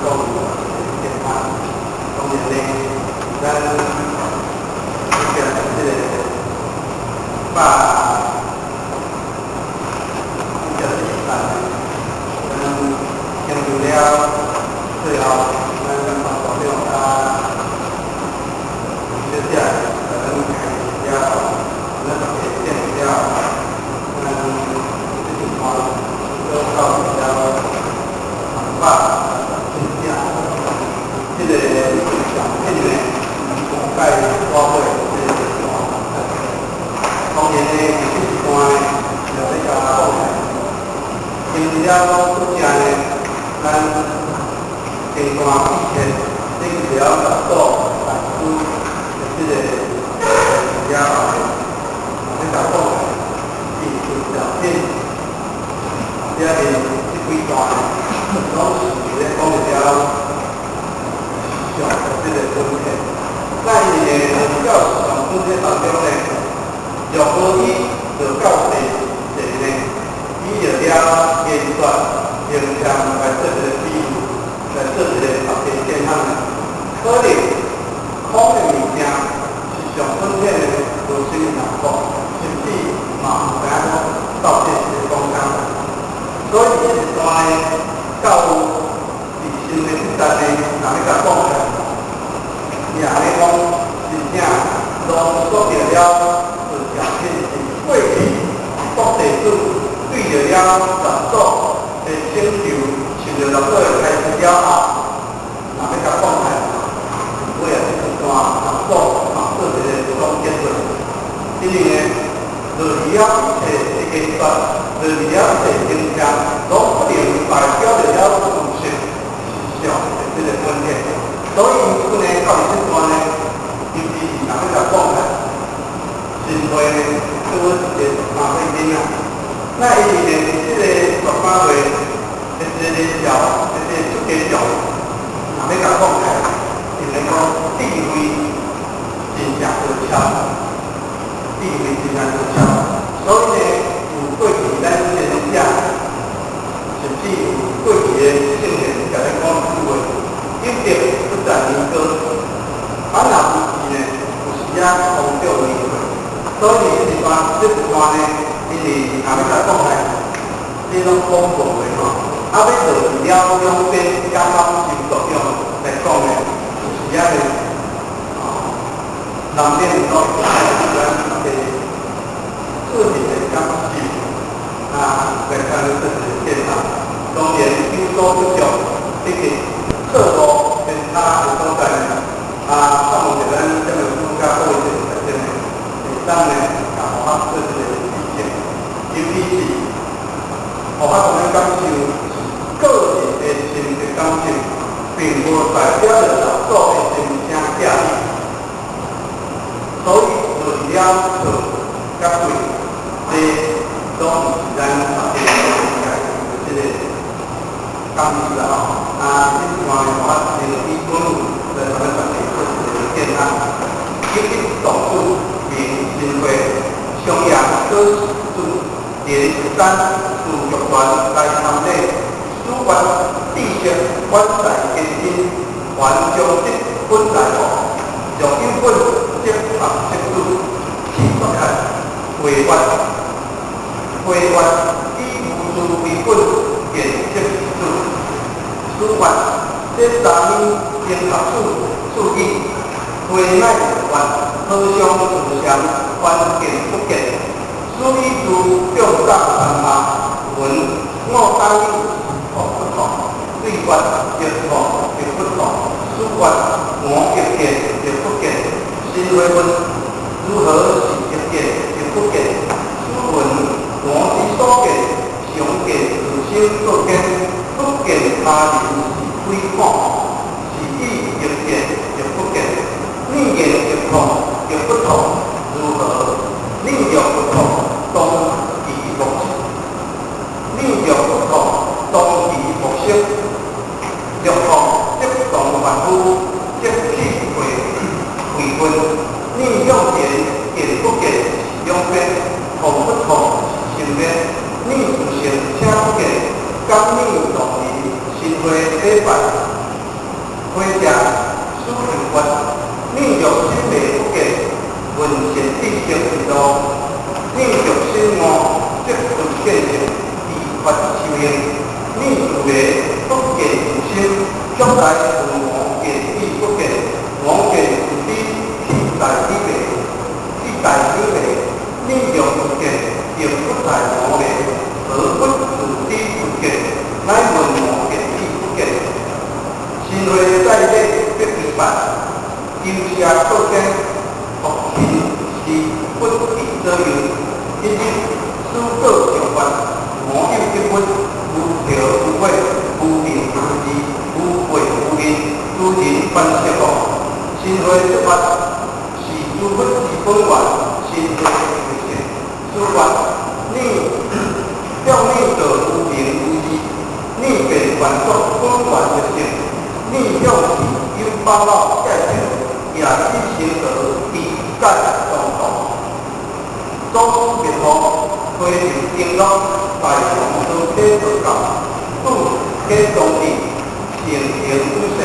講健康。當然呢，咱這個百五十一版，咱研究了最後，咱感覺代表啊，小姐，咱開始了後，咱大家見了，咱這一段都到了370正，這個獎品呢，大概我會這個段。當然呢，這一段呢，就比較講來，因了拄則呢，咱經段以前，經了六祖大師的這個了後呢，比較講來，藝術獎品，這邊這幾段呢，攏是咧講了上的這個問題。那伊呢，教上本體當中呢，若無伊就到第一呢，伊就了言說形象來做一個比喻，來做一個別個現象呢。可能空的物件是上本體的無啥物難講，甚至嘛毋知影講到底是講啥。所以這一段呢，到自身的這段呢，若欲共講起來，伊也咧講真正濃縮著了佛教品是過去國地主對著了六祖的請求，受著六祖的開示了後，若欲共講起來，尾仔這一段六祖嘛做一個總結論，因為呢，落去了一切的言說，落去了一切形象，攏不能代表著了事實上的這個問題。所以因此呢，到這段呢，尤其是若欲共講起來，神會呢，拄好一個十三歲囡仔，那伊呢，這個13歲的這個小，這個出家眾，若欲共講起來，因為講智慧真正高超，智慧真正高超，所以呢，有過去咱先者，甚至有過去的聖人，共咱講一句話：有德不在年高，啊，若無是呢，有時仔空中年歲。所以這一段這一段呢，因為若欲共講來，這攏講無的吼，啊，欲落去了兩邊感覺受作用來講呢，有時仔呢，哦，難免講咱大家個人的感受啊，來看這個現象。當然有所不足，以及錯誤偏差的所在呢，啊，盼望著咱這個主教各位這個呢，會當呢，共我做一個指正，尤其是，予我咱感受個人的心的感受，並無代表著六祖的心聲寄意。所以，落去了錯佮對，這攏毋是咱大家應該有這個感受啦吼。啊，這段我先以本來同咱大家做一個建議。一一動主明神會，商陽可主連十三自玉泉來參禮，書法知識遠在天津，還將得本來福，若有本則合色主，氣不開，回月回月以無住為本，見色主，書法這三年經合主注意，回乃月好相自相，還見不見，所以自眾藏三下文五當有痛不痛，對月亦痛亦不痛，書月我亦見亦不見，新會問如何是亦見亦不見？書文我之所見，常見自心所見，不見他人是鬼苦，是以亦見亦不見，念言亦痛亦不痛，如何？念若不痛，當其莫念若不痛，當其莫色；若痛，則動凡夫，則起悔悔恨。念向前，見不見是兩邊，痛不痛是心邊。念自性且不見，感念動人，心會禮拜，推者使求法，念著心迷不見，聞善知識之路；念著心悟，則不見性，自發修行；念自迷不見自心，卻來問無見與不見，無見自知，替代彼迷，替代彼迷。念著不見，並不在無迷，何不自知不見？乃問無見與不見。神會在禮必須辦，求舍過天，福勤是不離左右。一日思過上法，無有得失，無條無悔，無定無字，無悔無因，諸人凡色惡。神會說法是諸佛之本願，神會為性。此法念向念道無明無義，念變還作本願的性，念向是有煩惱界定，也只成道地界中道。祖師滅後，推入經樂，大雄道體道教，度體宗義，成行於世，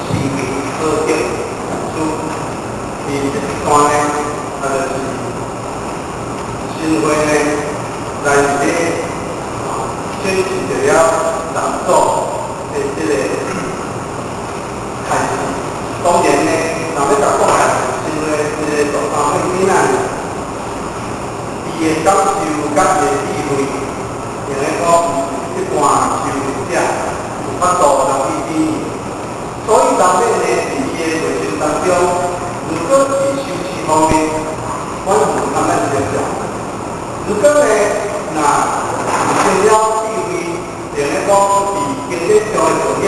是為何德？書伫這一段呢，啊，就是神會呢，來佇咧宣示著了六祖的這個開始。當然呢，若欲共講來，神會這個大三歲囡仔，伊的感受佮伊的智慧，用來講，一般修行者有法度來去比擬。所以難免呢，佇伊的內心當中，如果是修持方面，反而慢慢成長。如果呢，若成了智慧，用來講佇經典上的道理，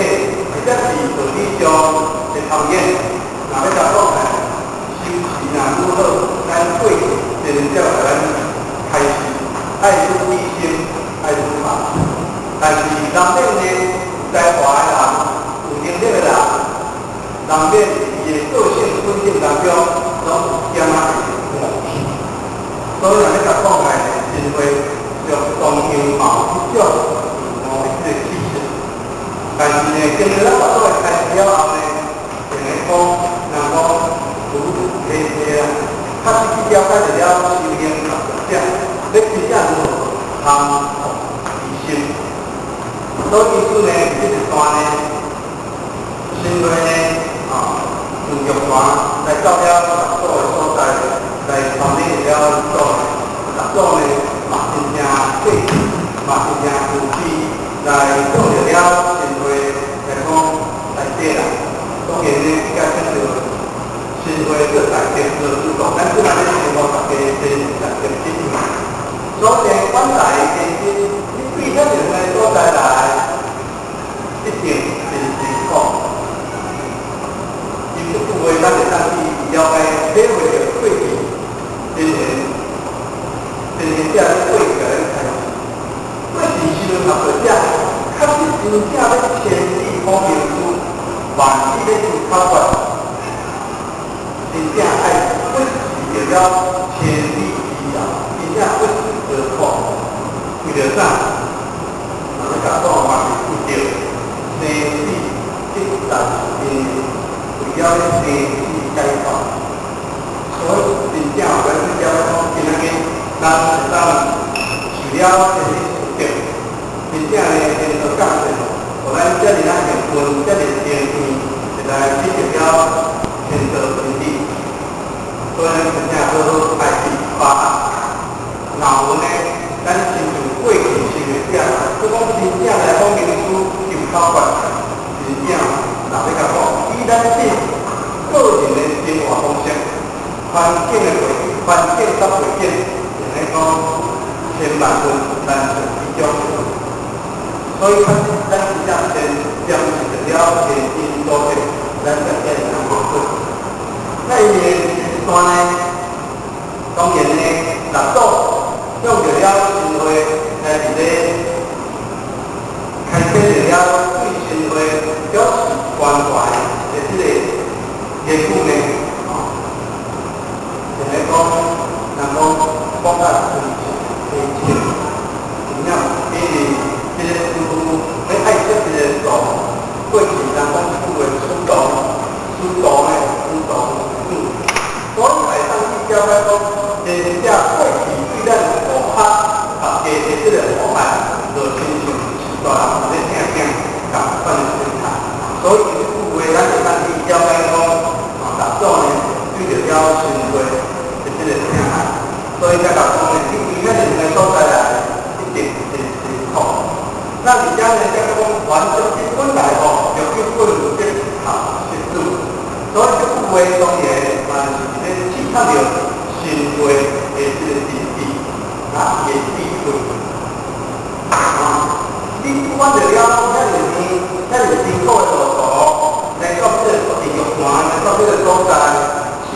或者是道理上的通演，若欲共講來，修持若如何，咱過去真正共咱開示，愛愈理心，愛愈法。但是難免呢，有才華的人，有能力的人，難免伊的個性本性當中，攏有點仔會過去。所以若欲共講來，真會就當樣貌這種自我的這個氣質。但是呢，經過咱腹肚的開始了後呢，就會講，人講如天地啊，確實去了解著了修行學習者，欲真正如何堪服其心。所以因此呢，這一段呢，神會呢，啊，用玉環來到了六祖的所在，來參禮了祖。六祖呢，嘛真正細緻，嘛真正慈悲，來向著了神會來講來解啦。當然呢，這個稱做神會做大德做主導，咱這擺咧希望大家真大德之意。所以阮來其實你對遐遠的所在來，一定真辛苦。因這句話，咱會當去了解體會著過去真賢真賢者咧過去共咱開示。過去時陣學道者，確實真正欲千里訪名師，萬里欲求口訣，真正愛不辭著了千里之遙，真正不辭勞苦。為著啥？人咧共講嘛是為著生死得道因，為了生死解脫。所以真正咱去了解講，今仔日咱會當受了這個福德，真正呢，天道降世，予咱遮爾仔幸運，遮爾幸運，會來得著了天道真理。所以咱真正好好愛去把握。若有呢，咱親像過去修行者，閣講真正來訪名師求口訣，真正若欲共講，以咱這個人的生活方式、環境的背景、環境佮背景，用來講千萬分難出其中。所以，確實咱真正先珍惜著了前因所得，咱才會能夠做。那伊的一段呢，當然呢，六祖向著了神會來佇咧開啟著了對神會表示關懷的這個言語呢，哦，就來講，人講講甲非常非常，真正因為這個師父欲愛惜這個道，過去人講這句話，師道吼，話當然嘛是咧刺探著神話的這个真諦，啊，伊的智慧。啊，你阮著了遐爾遠、遐爾辛苦的路途，來到這個地獄壇，來到這個所在，是